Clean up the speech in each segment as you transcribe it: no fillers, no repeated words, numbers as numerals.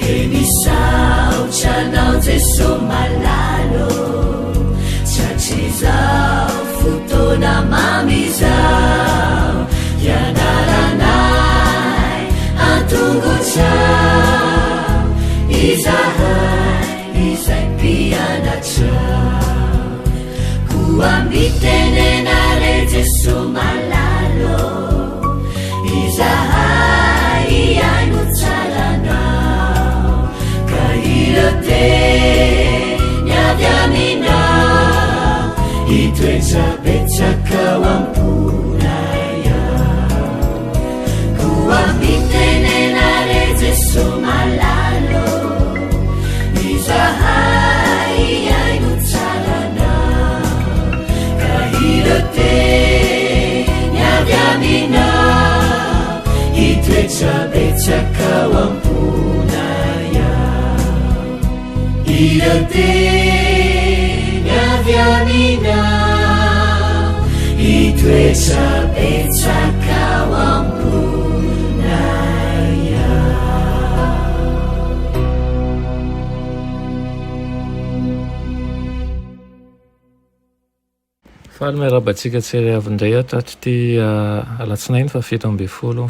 Dia misaotra anao Jeso malala ô, Tratrizao fotoana mamy izao, Hianaranay an-tongotrao, Izahay izay mpianatrao. Koa mitenena re Jeso malala ô, Izahay hihaino tsara anao, Ka ireo teny avy aminao, Hitoetra betsaka ao am-ponay ao. Koa mitenena re Jeso malala ô, Izahay hihaino tsara anao, Ka ireo teny avy aminao, Hitoetra betsaka ao am-ponay ao. Ireo teny avy aminao, Hitoetra betsaka ao am-ponay ao. Faly miarahaba antsika tsirairay avy indray aho tatr'ity alatsinainy faha 17 ny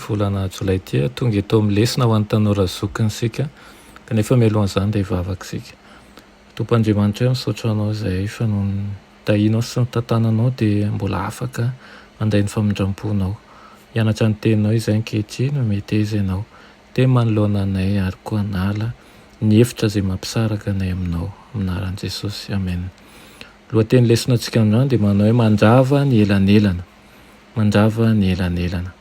volana jolay ity. Tonga eto amin'ny lesona ho an'ny tanora zokiny isika. Kanefa mialohan'izany dia hivavaka isika. Tompo Andriamanitra ô, misaotra Anao izahay fa noho ny tahianao sy ny tantananao dia mbola afaka mandray ny famindram-ponao. Hianatra ny teninao izahay ankehitriny, meteza Ianao. Dia manoloana anay ary koa hanala ny efitra izay mampisaraka anay aminao. Amin'ny anaran'i Jesosy. Amen. Lohateny lesona antsika androany dia manao hoe mandrava ny elanelana. Mandrava ny elanelana.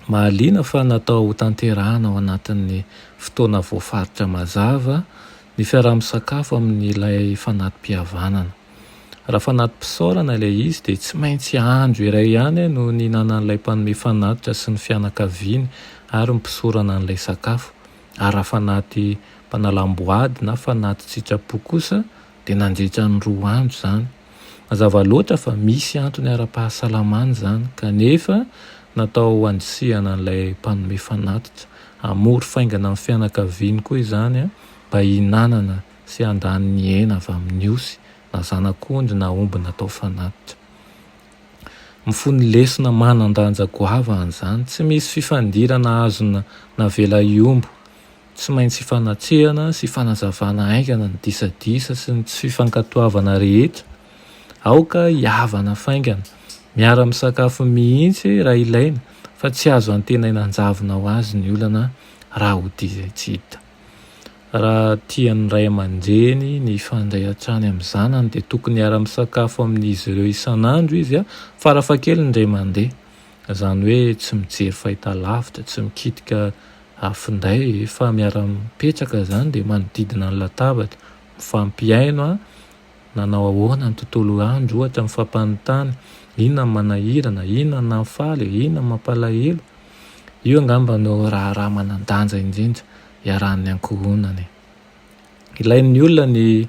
Mahaliana fa natao hotanterahana ao anatin'ny fotoana voafaritra mazava ny fiaraha-misakafo amin'ilay fanati-pihavanana. Raha fanati-pisaorana ilay izy dia tsy maintsy andro iray ihany no nihinanan'ilay mpanome fanatitra sy ny fianakaviany ary ny mpisorana an'ilay sakafo. Ary raha fanati-panalam-boady na fanati-tsitrapo kosa dia nandritra ny roa andro izany. Mazava loatra fa misy antony ara-pahasalamana izany, kanefa natao handrisihana an'ilay mpanome fanatitra hamory faingana ny fianakaviany koa izany mba hihinanana sy handany ny hena avy amin'ny osy na zanak'ondry na omby natao fanatitra. Mifono lesona manan-danja goavana izany, tsy misy fifandirana azo navela hihombo. Tsy maintsy ifanatrehana sy ifanazavana haingana ny disadisa sy ny tsy fifankatoavana rehetra. Aoka hihavana faingana. Miara-misakafo mihitsy raha ilaina fa tsy azo antenaina hanjavona ho azy ny olana raha hodian-tsy hita. Raha tian'ny ray aman-dreny ny hifandray hatrany amin'ny zanany dia tokony hiara-misakafo amin'izy ireo isan'andro izy farafahakeliny indray mandeha. Izany hoe tsy mijery fahitalavitra, tsy mikitika finday fa miara-mipetraka izany dia manodidina ny latabatra, mifampihaino an, nanao ahoana ny tontolo andro ohatra, mifampanontany, inona ny manahirana, inona ny nahafaly, inona ny mampalahelo. Io angamba no raharaha manan-danja indrindra iarahan'ny ankohonana e. Ilain'ny olona ny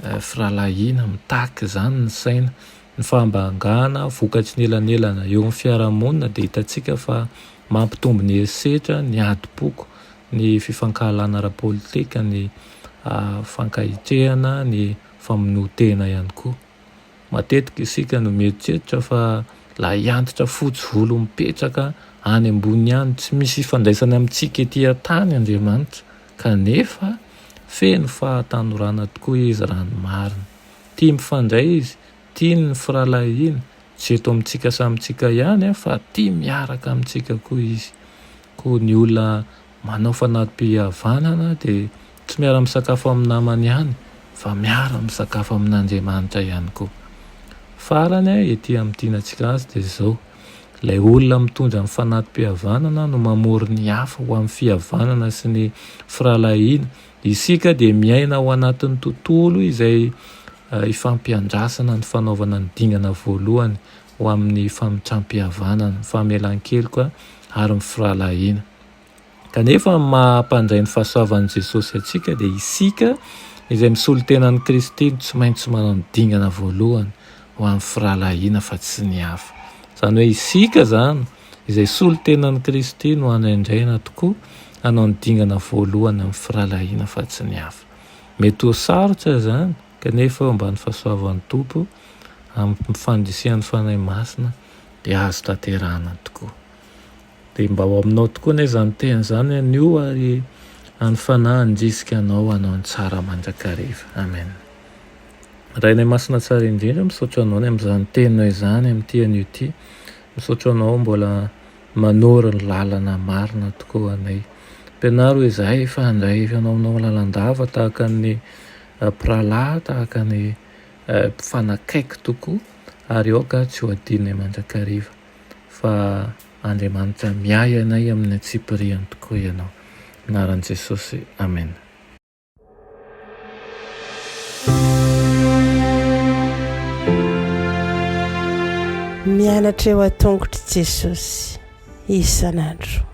firahalahiana, mitaky izany ny saina. Ny fahambangana vokatry ny elanelana eo amin'ny fiarahamonina dia hitantsika fa mampitombo ny herisetra, ny adim-poko, ny fifankahalana ara-politika, ny fankahitrehana, ny famonoan-tena ihany koa. Matetika isika no mieritreritra fa lahiantitra fotsy volo mipetraka any ambony any tsy misy ifandraisany amintsika ety an-tany Andriamanitra, kanefa feno fahatanorana tokoa Izy raha ny marina. Tia mifandray Izy, tiany ny firahalahiana, tsy eto amintsika samy tsika ihany fa tia miaraka amintsika koa Izy. Koa ny olona Manao fanati-pihavanana dia tsy miara-misakafo amin'ny namany ihany fa miara-misakafo amin'Andriamanitra ihany koa. Farany, ety amin'ny tianantsika azy dia izao, ilay olona mitondra ny fanati-pihavanana no mamory ny hafa ho amin'ny fihavanana sy ny firahalahiana. Isika dia miaina ao anatin'ny tontolo izay ifampiandrasana ny fanaovana ny dingana voalohany ho amin'ny famitram-pihavanana, ny famelan-keloka ary ny firahalahiana. Kanefa amin'ny maha mpandray ny fahasoavan'i Jesosy antsika dia isika izay misolo tena an'i Kristy no tsy maintsy manao ny dingana voalohany ho amin'ny firahalahiana fa tsy ny hafa. Izany hoe isika izany izay solontenan'i Kristy no andraindraina tokoa hanao ny dingana voalohany amin'ny firahalahiana fa tsy ny hafa. Mety ho sarotra izany kanefa eo ambany fahasoavan'ny Tompo, amin'ny fandrisihan'ny Fanahy Masina dia azo tanterahana tokoa. Dia mba ho aminao tokoa anie izany teny izany anio ary any Fanahy handrisika anao hanao ny tsara mandrakariva. Amen. Rainay Masina tsara indrindra, misaotra anao ny amin'izany teninao izany amin'ity anio ity. Misaotra anao mbola manoro ny lalana marina tokoa anay. Ampianaro izahay fa handray anao aminao lalandava tahaka ny mpirahalahy, tahaka ny mpifanakaiky tokoa ary aoka tsy ho adinonay mandrakariva fa Andriamanitra miahy anay amin'ny antsipiriany tokoa Ianao. Anaran'i Jesosy, Amena. Mianatra eo an-tongotr'i Jesosy isan'andro.